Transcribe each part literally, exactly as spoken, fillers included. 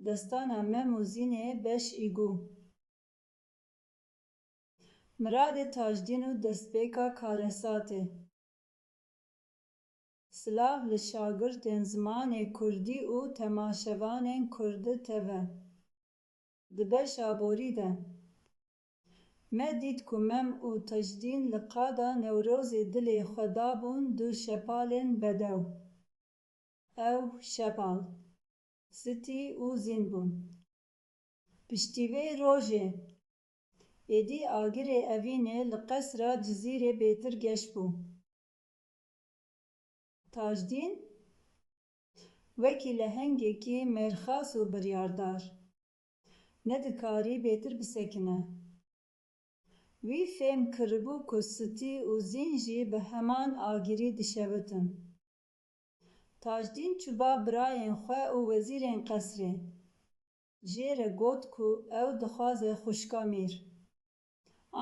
Destana Mem û Zînê beş îgû. Miradê Tajdîn û destpêka karesatê. Silav li şagirtên zimanê kurdî û temaşevanên kurdi teve. Di beşa borî de me dît ku Mem û Tajdîn li qada Newrozê dilê xwe dabûn du şepalên bedew. Ew şepal Sitî û Zîn bûn. Piştî vê rojê, êdî agirê evînê li qesra Cizîrê bêtir geş bû. Tajdîn wekî lehengekî mêrxas û biryardar nedikarî bêtir bisekine. Wî fêm kiribû ku Sitî û Zîn jî bi heman agirî dişewitin. Tajdîn çû ba birayên xwe û wezîrên qesrê. Jê re got ku ew dixwaze xwişka mîr,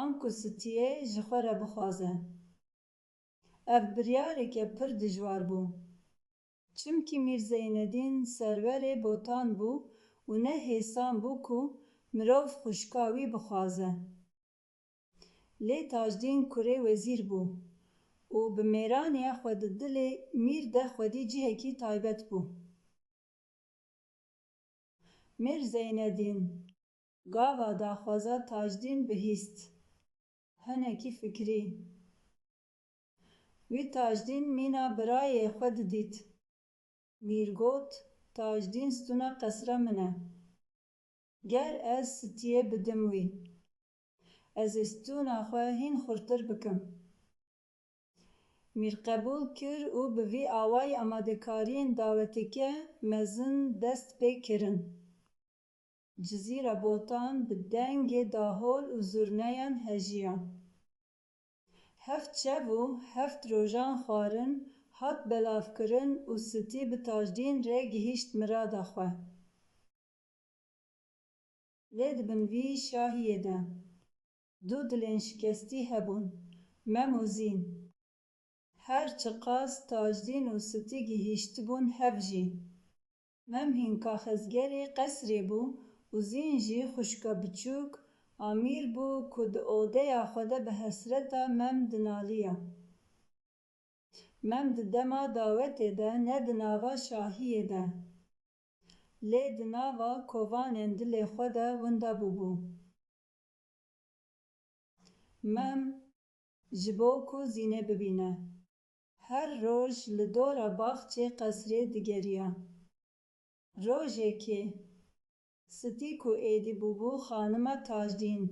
anku Sitiyê ji xwe re bixwaze. Ev biryareke pir dijwar bû. Çimkî Mîr Zeynedîn serwerê Botan bû û ne hêsan bû ku mirov xwişka wî bixwaze. Lê Tajdîn kurê wezîr bû û bi mêraniya xwe di dilê mîr de xwedî cihekî taybet bû. Mîr Zeynedîn gava daxwaza Tajdîn bihîst. Hinekî fikirî. Wî Tajdîn mîna birayê xwe didît. Mîr got, Tajdîn stûna qesra min e. Ger ez Sitiyê bidim wî, ez ê stûna xwe hîn xurtir bikim. Mîr qebûl kir û bi vî awayî amadekariyên daweteke mezin dest pê kirin. Cizîra Botan bi dengê dahol û zurneyan hejiya. Heft şev û heft rojan xwarin hat belavkirin û Sitî bi Tajdîn re gihîşt mirada xwe. Lê di bin vî şahiyê de du dilên şikestî hebûn, Mem û Zîn. Her çiqas Tajdîn û Sitî gihîştibûn hev jî, Mem hîn kaxezgerê qesrê bû û Zîn jî xwişka biçûk, Amîr bû ku di odeya xwe de bi hesreta Mem dinaliya. Mem di dema dawetê de ne di nava şahiyê de, lê di nava kovanên dilê xwe de winda bûbû. Mem ji bo ku Zînê bibîne, her roj li dora baxçê qesrê digeriya. Rojekê Sitî ku êdî bûbû xanima Tajdîn,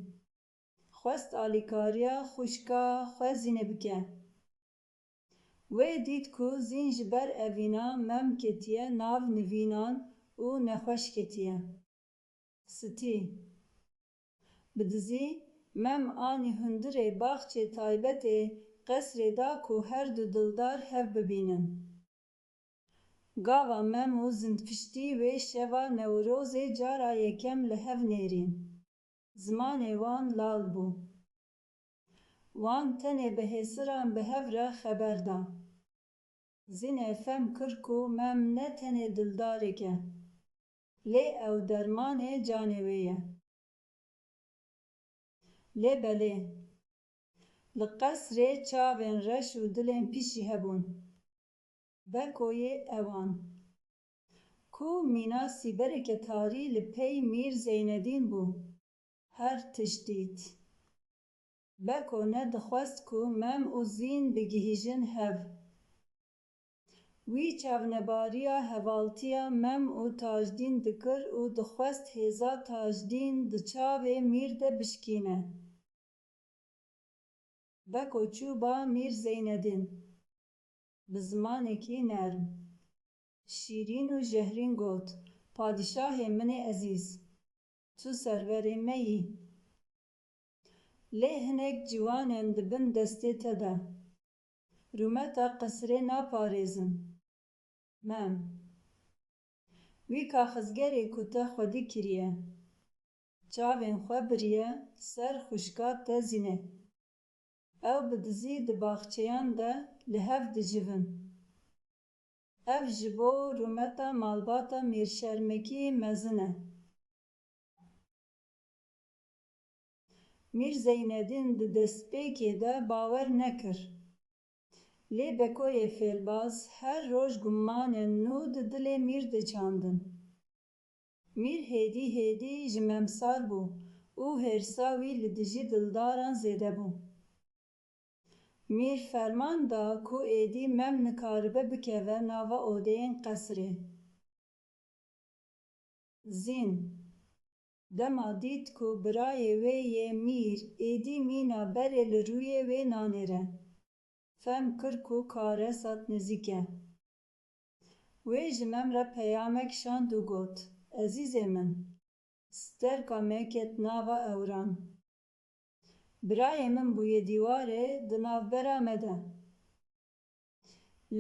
xwest alîkariya xwişka xwe Zînê bike. Wê dît ku Zîn ji ber evîna Mem ketiye nav nivînan û nexweş ketiye. Sitî. Bi dizî Mem anî hundirê baxçê taybetê qesrê da ku her du dildar hev bibînin. Gava Mem û Zîn piştî wê şeva Newrozê cara yekem li hev nêrîn. Zimanê wan lal bû. Wan tenê bi hêsiran bi hev re xeber da. Zînê fem kir ku Mem ne tenê dildarek e, lê ew dermanê canê wê ye. Lê belê, li qesrê çavên reş û dilên pîş jî hebûn. Bekoyê ewan, ku mîna sîbereke tarî li pey Mîr Zeynedîn bû, her tişt dît. Beko nedixwest ku Mem û Zîn bigihîjin hev. Wî çavnebariya hevaltiya Mem û Tajdîn dikir û dixwest hêza Tajdîn di çavê Mîr de bişkîne. Beko çû ba Mîr Zeynedîn. Bi zimanekî nerm, şîrîn û jehrîn got, Padîşahê min ê ezîz, tu serverê me yî. Lê hinek ciwanên di bin destê te de rûmeta qesrê naparêzin. Mem. Wî kaxizgerê ku te xwedî kiriye, çavên xwe biriye ser xwişka te Zînê. Ew bi dizî di baxçeyan de li hev dicivin. Ev ji bo rûmeta malbata Mîr Şermikî mezin e. Mîr Zeynedîn di destpêkê de bawer nekir. Lê Bekoyê Fêlbaz her roj gumanên nû di dilê Mîr diçandin. Mîr hêdî hêdî ji Mem sar bû û hêrsa wî li dijî dildaran zêde bû. Mîr ferman da ku êdî Mem nikaribe bikeve nava odeyên qesrê. Zîn, dema dît ku birayê wê yê Mîr êdî mîna berê li rûyê wê nanêre, fem kir ku karesat nizîk e. Wê ji Mem re peyamek şand û got, Ezîzê min, sterka me ket nava ewran. Birayê min bûye dîwarê di navbera me de.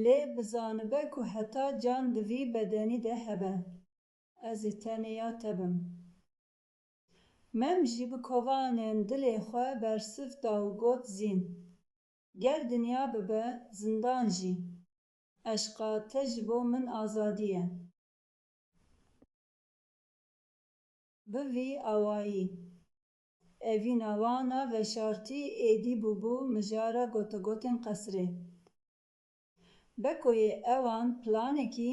Lê bizanibe ku heta can di vî bedenî de hebe, ez ê tenê ya te bim. Mem jî bi kovanên dilê xwe bersiv da û got, Zîn, ger dinya bibe zindan jî, eşqa te ji bo min azadî ye. Bi vî awayî, evîna wan a veşartî êdî bûbû mijara gotegotên qesrê. Bekoyê ewan planekî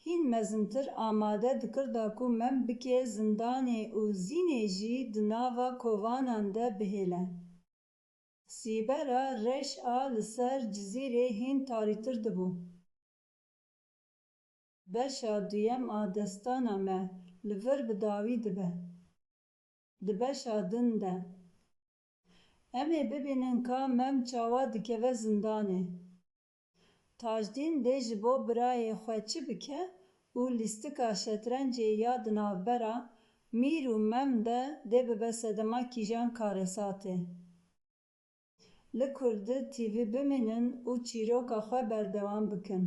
hîn mezintir amade dikir da ku Mem bike zindanê û Zînê jî di nava kovanan de bihêle. Sîbera reş a li ser Cizîrê hîn tarîtir dibû. Beşa duyem a destana me li vir bi dawî dibe. Di beşa din de. Em ê bibînin ka Mem çawa dikeve zindanê. Tajdîn dê ji bo birayê xwe çi bike û lîstika şetrencê ya di navbera Mîr û Mem de dê bibe sedema kîjan karesatê. Li Kurdi T V bimînin û çîroka xwe berdewam bikin.